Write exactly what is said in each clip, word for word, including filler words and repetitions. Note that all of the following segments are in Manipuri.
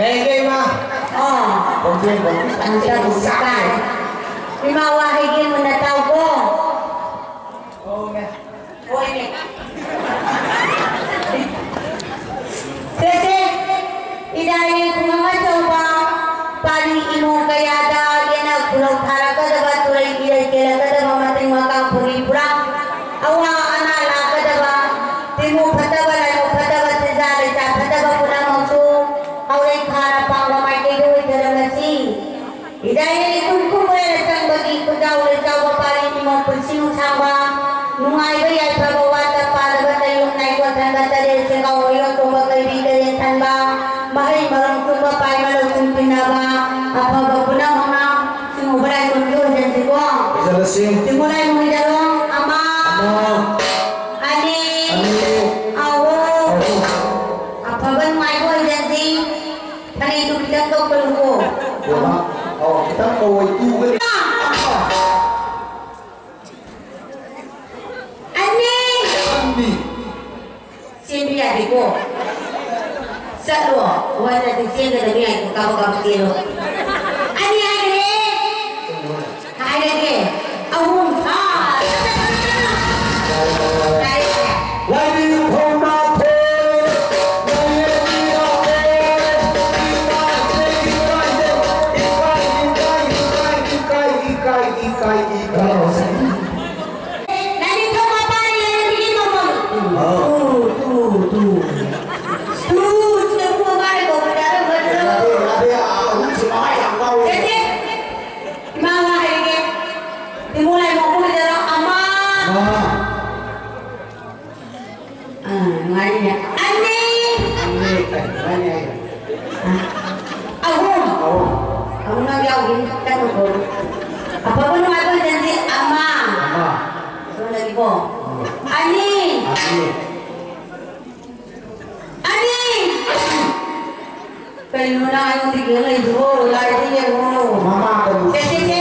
ꯍꯦ ꯏꯕꯦꯝꯃ! ꯑꯣ꯫ ꯈꯣꯟꯖꯦꯜ ꯐꯥꯎꯗꯤ ꯑꯝꯇ ꯇꯥꯔꯦ꯫ ꯏꯃꯥ ꯋꯥ ꯍꯥꯏꯒꯦ ꯃꯨꯟꯅ ꯇꯥꯎꯀꯣ꯫ ꯍꯣꯏꯅꯦ꯫ ꯁꯦ, ꯁꯦ, ꯏꯗꯥꯏꯒꯤ ꯈꯨꯡꯒꯪ ꯑꯆꯧꯕ, ꯄꯥꯔꯤ ꯏꯃꯣ ꯀꯌꯥꯗ ꯌꯦꯅꯛ ꯈꯨꯔꯧ ꯊꯥꯔꯛꯀꯗꯕ, ꯇꯨꯔꯩ ꯏꯔꯩ ꯀꯦꯜꯂꯛꯀꯗꯕ, ꯃꯇꯦꯡ ꯃꯀꯥꯡ ꯐꯨꯔꯤ ꯄꯨꯔꯥ, ꯑꯋꯥ ꯑꯅꯥ ꯂꯥꯛꯀꯗꯕ, ꯇꯤꯃꯨ ꯐꯠꯇꯕ, ꯂꯥꯏꯃꯨ ꯐꯠꯇꯕ, ꯇꯤꯟꯖꯥ ꯂꯩꯆꯥ ꯐꯠꯇꯕ ꯄꯨꯝꯅꯃꯛꯁꯨ ꯍꯧꯔꯩ ꯈꯥꯔ ꯄꯥꯡꯕ ꯃꯥꯏꯀꯩꯗ ꯑꯣꯏꯖꯔꯝꯂꯁꯤ꯫ ꯏꯗꯥꯏꯅ ꯏꯈꯨꯝ ꯈꯨꯝ ꯑꯣꯏꯅ ꯆꯪꯕꯒꯤ ꯈꯨꯟꯖꯥꯎ ꯂꯩꯆꯥꯎꯕ ꯄꯥꯔꯤ ꯏꯃꯣ ꯄꯨꯟꯁꯤ ꯅꯨꯡꯁꯥꯡꯕ, ꯅꯨꯡꯉꯥꯏꯕ ꯌꯥꯏꯐꯕ ꯋꯥꯠꯇ ꯄꯥꯗꯕ ꯇꯌꯣꯝ ꯅꯥꯏꯀꯣ ꯊꯟꯕ ꯇꯔꯦꯠ ꯁꯦꯒꯥꯎ ꯑꯣꯏꯌꯣ ꯇꯣꯝꯕ ꯀꯩꯕꯤ ꯇꯔꯦꯠ ꯊꯟꯕ, ꯃꯍꯩ ꯃꯔꯣꯡ ꯆꯨꯝꯕ ꯄꯥꯏꯕ ꯂꯧꯁꯤꯡ ꯄꯤꯅꯕ, ꯑꯐꯕ ꯄꯨꯝꯅꯃꯛꯅ ꯁꯤꯡꯎꯕ ꯂꯥꯏꯀꯨꯝꯕꯤ ꯑꯣꯏꯖꯟꯁꯤꯀꯣ꯫ ꯑꯣꯏꯖꯜꯂꯁꯤ꯫ ꯁꯤꯡꯎ ꯂꯥꯏꯃꯨ ꯍꯤꯗꯥꯛꯂꯣꯡ ꯑꯃ, ꯑꯃ, ꯑꯅꯤ, ꯑꯅꯤ, ꯑꯍꯨꯝ꯫ ꯑꯍꯨꯝ꯫ ꯑꯐꯕ ꯅꯨꯡꯉꯥꯏꯕ ꯑꯣꯏꯖꯟꯁꯤ꯫ ꯐꯅꯦꯛꯇꯨ ꯈꯤꯇꯪ ꯀꯧꯁꯜꯂꯨꯀꯣ꯫ ꯕꯦꯝꯃ, ꯑꯧ, ꯈꯤꯇꯪ ꯀꯧꯋꯦ, ꯇꯨꯒꯅꯤ꯫ ꯑꯅꯤ꯫ ꯑꯅꯤ꯫ ꯆꯦꯟꯕ ꯌꯥꯗꯦꯀꯣ꯫ ꯆꯠꯂꯣ꯫ ꯋꯥꯗꯗꯤ ꯆꯦꯟꯒꯗꯕꯅꯤ ꯍꯥꯏꯀꯣ, ꯀꯥꯕꯛ ꯀꯥꯕꯛ ꯆꯦꯜꯂꯣ꯫ ꯑꯅꯤ ꯍꯥꯏꯈ꯭ꯔꯦ꯫ ꯍꯥꯏꯔꯒꯦ꯫ ꯑꯍꯨꯝ꯫ ꯑꯥ꯫ ꯌꯥꯔꯦ, ꯌꯥꯔꯦ꯫ ꯂꯥꯏꯅꯤꯡꯊꯧ ꯅꯥꯊꯣꯏ, ꯂꯥꯏꯔꯦꯝꯕꯤ ꯅꯥꯊꯣꯏ, ꯏꯀꯥꯏ, ꯏꯀꯥꯏ, ꯏꯀꯥꯏ, ꯏꯀꯥꯏ꯫ ꯂꯥꯏꯅꯤꯡꯊꯧ ꯃꯄꯥꯅꯤ ꯂꯥꯏꯔꯦꯝꯕꯤꯒꯤ ꯃꯃꯧ꯫ Two, two, two. ꯇꯨ, ꯁꯤꯗ ꯄꯨꯡ ꯑꯃ ꯂꯩꯀꯣ, ꯌꯥꯔꯦ, ꯌꯥꯔꯦ, ꯌꯥꯔꯦ, ꯑꯍꯨꯝꯁꯤ ꯃꯉꯥ ꯌꯥꯝ ꯂꯥꯎꯔꯦ꯫ ꯆꯦꯆꯦ, ꯏꯃꯥ ꯋꯥ ꯍꯥꯏꯔꯒꯦ꯫ ꯏꯃꯨꯡ ꯂꯥꯏꯃꯣ ꯄꯨꯔꯤꯗꯔꯣ? ꯑꯃ꯫ ꯑꯃ꯫ ꯑꯥ, ꯅꯨꯡꯉꯥꯏꯔꯤꯅꯦ꯫ ꯑꯅꯤ꯫ ꯑꯅꯤ, ꯑꯅꯤ, ꯑꯅꯤ꯫ ꯑꯥ, ꯑꯍꯨꯝ꯫ ꯑꯍꯨꯝ꯫ ꯑꯍꯨꯝ ꯅꯪ ꯌꯥꯎꯈꯤꯅꯤ, ꯆꯠꯂꯨꯀꯣ꯫ ꯑꯐꯕ ꯅꯨꯡꯉꯥꯏꯕ ꯑꯣꯏꯖꯅꯤ꯫ ꯑꯃ꯫ ꯑꯃ꯫ ꯁꯣꯝꯗꯒꯤꯀꯣ꯫ ꯑꯃ꯫ ꯑꯅꯤ꯫ ꯑꯅꯤ꯫ ꯑꯅꯤ꯫ ꯀꯩꯅꯣ ꯅꯪ ꯑꯩꯉꯣꯟꯗ ꯌꯦꯡ ꯂꯩꯗꯨꯕꯣ? ꯂꯥꯏꯗ ꯌꯦꯡꯉꯣ꯫ ꯃꯃꯥ ꯀꯩꯅꯣ ꯁꯦ, ꯁꯦ, ꯁꯦ꯫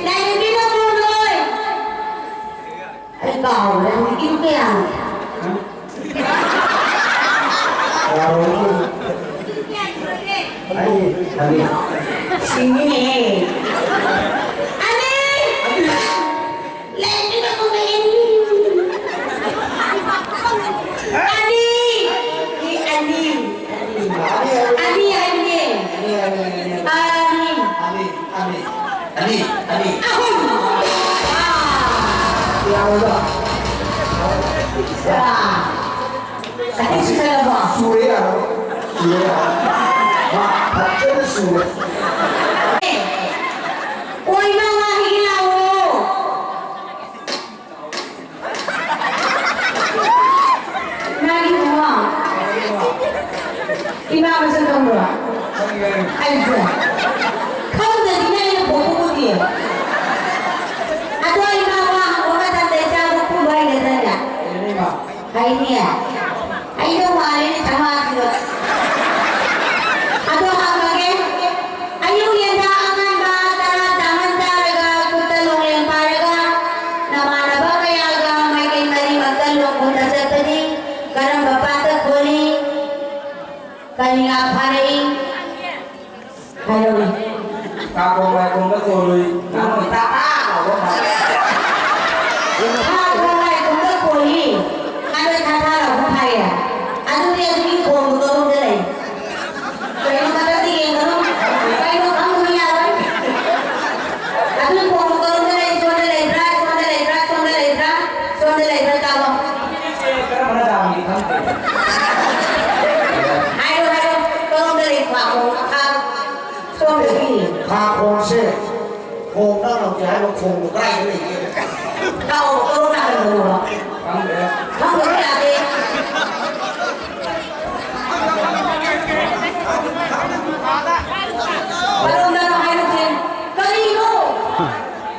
ꯂꯥꯏꯔꯦꯝꯕꯤ ꯃꯃꯧ ꯅꯣꯏ꯫ ꯑꯩ ꯀꯥꯎꯔꯦ, ꯍꯧꯖꯤꯛꯀꯤꯗꯨ ꯀꯌꯥꯅꯣ? ꯌꯥꯔꯣꯏ꯫ ꯑꯅꯤ, ꯑꯅꯤ꯫ ꯁꯤꯡꯉꯤꯅꯦꯍꯦ꯫ ꯑꯅꯤ! ꯑꯅꯤ! ꯂꯩꯇ꯭ꯔꯤꯕ ꯄꯨꯝꯕ ꯑꯅꯤ꯫ ꯑꯅꯤ! ꯃꯤ ꯑꯅꯤ꯫ ꯑꯅꯤ ꯍꯥꯏꯕꯅꯦ꯫ ꯑꯅꯤ, ꯑꯅꯤ, ꯑꯅꯤ꯫ ꯑꯅꯤ꯫ ꯑꯅꯤ, ꯑꯅꯤ, ꯑꯅꯤ꯫ ꯑꯍꯨꯝ! ꯌꯥꯔꯣꯏꯗ꯫ ꯑꯥ꯫ ꯑꯅꯤ ꯁꯨꯖꯜꯂꯕꯣ? ꯁꯨꯔꯦ, ꯌꯥꯔꯣꯏ꯫ ꯁꯨꯔꯦ, ꯌꯥꯔꯣꯏ꯫ ꯃꯥ ꯐꯖꯅ ꯁꯨꯔꯦ꯫ ꯑꯦ, ꯑꯣꯏꯃ ꯋꯥꯍꯩꯒꯤ ꯂꯥꯛꯑꯣ꯫ ꯃꯥꯒꯤ ꯏꯃꯥ꯫ ꯏꯃꯥ ꯃꯁꯛ ꯈꯪꯕ꯭ꯔꯣ? ꯑꯩꯁꯦ꯫ ꯈꯪꯗ꯭ꯔꯗꯤ ꯑꯩꯅ ꯄꯣꯛꯄꯕꯨꯗꯤ꯫ ꯑꯗꯣ ꯏꯃꯥ ꯋꯥ ꯍꯪꯕ ꯃꯇꯝꯗ ꯏꯆꯥꯕꯨ ꯈꯨꯝꯕ ꯍꯩꯒꯗ꯭ꯔꯅꯦ? ꯍꯩꯅꯤꯌꯦ꯫ ꯑꯩꯗꯣ ꯋꯥꯔꯦꯅꯦ ꯊꯕꯥꯛꯁꯤꯗ꯫ ꯑꯗꯣ ꯍꯪꯉꯒꯦ꯫ ꯑꯌꯨꯛ ꯌꯦꯟꯗ ꯑꯉꯟꯕ ꯇꯔꯥ ꯇꯥꯃꯟ ꯆꯥꯔꯒ ꯈꯨꯠꯇ ꯅꯣꯡꯂꯦꯟ ꯄꯥꯏꯔꯒ ꯅꯃꯥꯟꯅꯕ ꯀꯌꯥꯒ ꯃꯥꯏꯀꯩ ꯃꯔꯤꯃꯛꯇ ꯂꯣꯡ ꯈꯨꯠꯇ ꯆꯠꯄꯗꯤ ꯀꯔꯝꯕ ꯄꯥꯠꯇ ꯈꯣꯜꯂꯤ? ꯀꯔꯤ ꯉꯥ ꯐꯥꯔꯛꯏ? ꯍꯥꯏꯔꯛꯎꯅꯦ꯫ ꯀꯥꯡꯄꯣꯡ ꯂꯥꯏꯀꯣꯡꯗ ꯈꯣꯜꯂꯨꯏ꯫ ꯅꯪ ꯇꯥ ꯇꯥ ꯂꯥꯎꯕ ꯃꯥꯜꯂꯦ꯫ ꯀꯥꯡꯄꯣꯡ ꯂꯥꯏꯀꯣꯡꯗ ꯈꯣꯜꯂꯤ꯫ ꯑꯗꯣ ꯊꯥ ꯊꯥ ꯂꯥꯎꯕ ꯐꯥꯏꯌꯦ꯫ ꯑꯗꯨꯗꯤ ꯑꯗꯨꯒꯤ ꯈꯣꯡꯗꯣ ꯀꯔꯣꯝꯗ ꯂꯩ? ꯀꯩꯅꯣ ꯃꯊꯛꯇ ꯌꯦꯡꯒꯅꯨ꯫ ꯀꯩꯅꯣ ꯈꯪꯗꯕ ꯌꯥꯔꯣꯏ꯫ ꯑꯗꯨ ꯈꯣꯡ ꯀꯔꯣꯝꯗ ꯂꯩ? ꯁꯣꯝꯗ ꯂꯩꯕ꯭ꯔꯥ? ꯁꯣꯝꯗ ꯂꯩꯕ꯭ꯔꯥ? ꯁꯣꯝꯗ ꯂꯩꯕ꯭ꯔꯥ? ꯁꯣꯝꯗ ꯂꯩꯕ꯭ꯔꯥ? ꯇꯥꯃꯣ꯫ ꯀꯔꯝꯕꯅ ꯇꯥꯃꯤꯗꯤ ꯈꯪꯗ꯭ꯔꯦ꯫ ꯍꯥꯏꯔꯣ, ꯍꯥꯏꯔꯣ꯫ ꯀꯔꯣꯝꯗ ꯂꯩ? ꯈ꯭ꯋꯥꯡ ꯈꯣꯡ ꯃꯈꯥ꯫ ꯁꯣꯝꯗꯒꯤ꯫ ꯈꯥ ꯈꯣꯡꯁꯦ ꯈꯣꯡ ꯅꯪꯅ ꯍꯧꯖꯤꯛ ꯍꯥꯏꯕ ꯈꯣꯡꯗꯣ ꯀꯗꯥꯏꯗ ꯂꯩꯒꯦ? ꯇꯥꯛꯑꯣ, ꯀꯔꯣꯝ ꯅꯥꯀꯟꯗꯅꯣꯕ? ꯈꯪꯗ꯭ꯔꯦ꯫ ꯈꯪꯗꯕ ꯌꯥꯗꯦ꯫ ꯀꯔꯣꯝꯗꯅꯣ ꯍꯥꯏꯔꯨꯁꯦ꯫ ꯀꯔꯤꯅꯣ?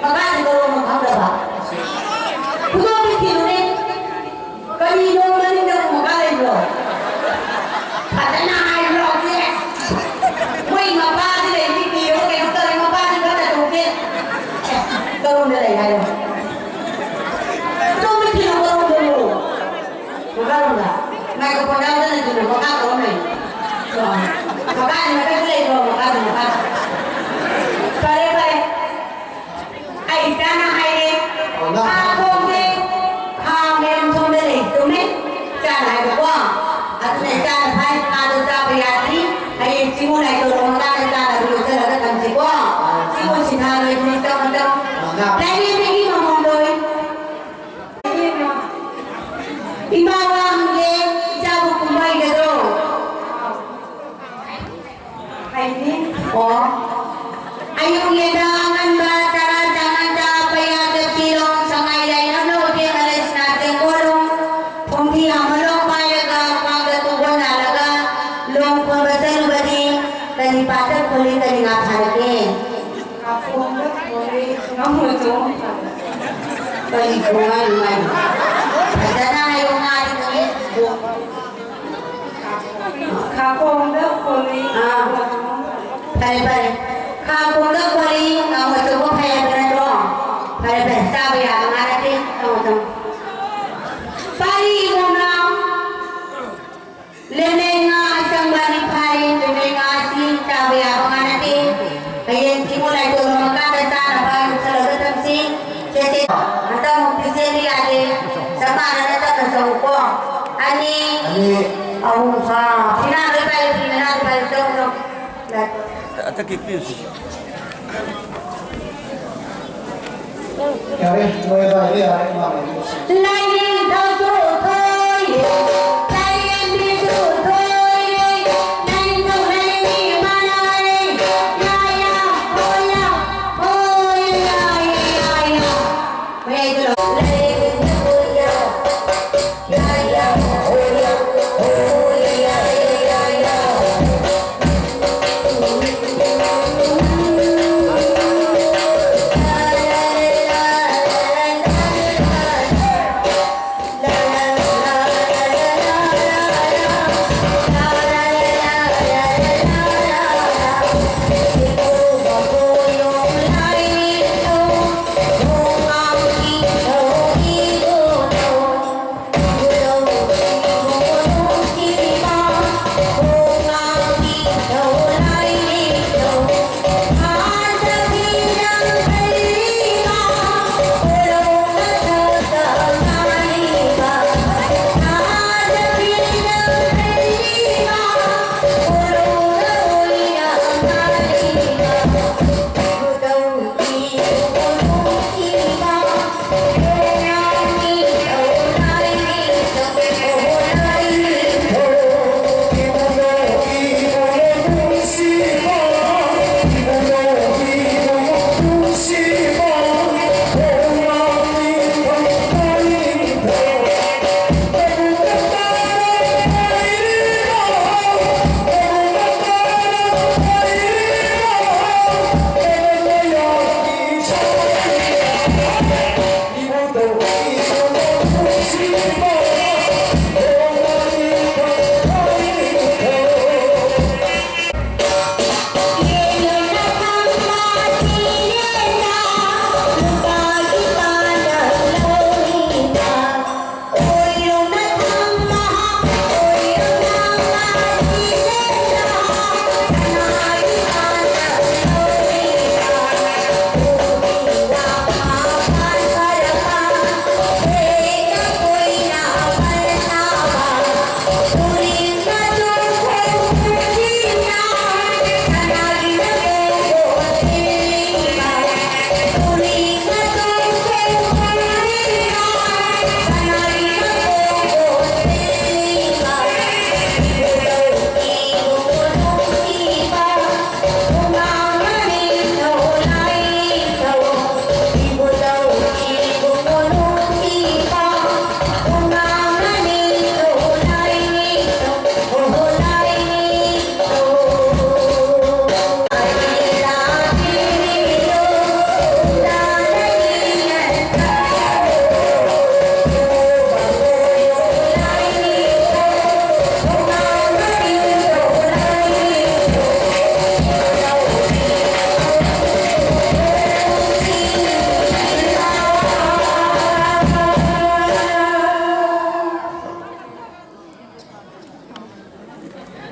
ꯃꯈꯥꯗꯤ ꯀꯔꯣꯝꯅꯣ ꯈꯪꯗꯕ꯫ ꯈꯨꯗꯣꯝꯕꯤ ꯊꯤꯔꯨꯅꯦ꯫ ꯀꯔꯤꯅꯣ ꯃꯅꯤꯡꯗ ꯃꯈꯥ ꯂꯩꯕ꯭ꯔꯣ? ꯐꯖꯅ ꯍꯥꯏꯕ꯭ꯔꯣ ꯍꯧꯖꯤꯛ? ꯃꯣꯏ ꯃꯄꯥꯗꯤ ꯂꯩꯇꯦ, ꯀꯤꯔꯕ ꯀꯩꯅꯣ ꯇꯧꯔꯦ, ꯃꯄꯥꯗꯤ ꯈꯔ ꯇꯧꯊꯣꯛꯀꯦ꯫ ꯀꯔꯣꯝꯗ ꯂꯩ ꯍꯥꯏꯌꯣ? ꯈꯨꯗꯣꯝꯕꯤ ꯊꯤꯔꯨ, ꯀꯔꯣꯝꯗꯅꯣ? ꯑꯣ꯫ ꯑꯌꯨꯛ ꯌꯦꯟꯗ ꯑꯉꯟꯕ ꯇꯔꯥ ꯆꯥꯉꯟꯗ ꯄꯩꯌꯥꯗ ꯆꯤꯔꯣꯡ ꯁꯉꯥꯏ ꯂꯥꯏꯅꯧ ꯂꯧꯗꯦ ꯃꯂꯩꯁꯅꯥ ꯆꯦꯡꯒꯣꯂꯣꯡ ꯐꯨꯝꯗꯤ ꯑꯃꯂꯣꯡ ꯄꯥꯏꯔꯒ ꯈ꯭ꯋꯥꯡꯗ ꯇꯨꯕ ꯅꯥꯜꯂꯒ ꯂꯣꯡ ꯈꯣꯟꯕ ꯆꯠꯂꯨꯕꯗꯤ ꯀꯔꯤ ꯄꯥꯊꯛ ꯈꯣꯜꯂꯤ ꯀꯔꯤ ꯉꯥ ꯐꯥꯔꯛꯀꯦ? ꯉꯥꯈꯣꯡꯗ ꯈꯣꯜꯂꯤ ꯉꯥꯃꯨꯗꯣ꯫ ꯀꯔꯤ ꯈꯣꯡꯉꯥꯏꯅꯣ ꯍꯥꯏꯅꯣ? ꯐꯖꯅ ꯍꯥꯏꯌꯣ ꯉꯥꯗꯤ ꯈꯪꯉꯦ꯫ ꯈꯥꯈꯣꯡꯗ ꯈꯣꯜꯂꯤ꯫ ꯑꯥ꯫ ꯐꯔꯦ, ꯐꯔꯦ꯫ ꯈꯥꯈꯣꯡꯗ ꯈꯣꯜꯂꯤ, ꯉꯥꯃꯨ ꯑꯆꯧꯕ ꯐꯩ ꯍꯥꯏꯕ ꯅꯠꯇ꯭ꯔꯣ? ꯐꯔꯦ, ꯐꯔꯦ꯫ ꯆꯥꯕ ꯌꯥꯕ ꯉꯥ ꯅꯠꯇꯦ꯫ ꯆꯪꯉꯣ, ꯆꯪꯉꯣ꯫ ꯄꯥꯔꯤ ꯏꯕꯨꯡꯅꯥꯎ꯫ ꯂꯦꯃꯦ ꯉꯥ ꯑꯁꯪꯕ ꯑꯅꯤ ꯐꯥꯔꯤ꯫ ꯂꯦꯃꯦ ꯉꯥ ꯑꯁꯤ ꯆꯥꯕ ꯌꯥꯕ ꯉꯥ ꯅꯠꯇꯦ꯫ ꯍꯌꯦꯡ ꯆꯤꯡꯉꯨ ꯂꯥꯏꯇꯣꯟ ꯂꯨꯝꯃꯀꯥꯟꯗ ꯆꯥꯅꯕ ꯌꯣꯛꯁꯜꯂꯒ ꯊꯝꯁꯤ꯫ ꯁꯦ, ꯁꯦ꯫ ꯍꯟꯗꯛꯃꯨꯛꯇꯤ ꯆꯦꯟꯕ ꯌꯥꯗꯦ꯫ ꯆꯞ ꯃꯥꯟꯅꯅ ꯇꯞꯅ ꯆꯪꯉꯨꯀꯣ꯫ ꯑꯅꯤ, ꯑꯅꯤ꯫ ꯑꯍꯨꯝ, ꯁꯥ꯫ ꯐꯤꯅꯥ ꯂꯣꯏ ꯄꯥꯏꯌꯨ, ꯐꯤ ꯃꯅꯥ ꯂꯣꯏ ꯄꯥꯏꯌꯨ, ꯆꯪꯉꯨ, ꯆꯪꯉꯨ꯫ ꯂꯥꯏ꯫ ꯑꯇ ꯀꯦꯛꯄꯤꯌꯨꯁꯤ꯫ ꯌꯥꯔꯦ, ꯂꯣꯏꯔꯦ, ꯌꯥꯔꯦ, ꯌꯥꯔꯦ, ꯏꯃꯥꯟꯅꯕꯤ꯫ ꯂꯥꯏꯅꯤꯡꯊꯧ ꯊꯣꯏ꯫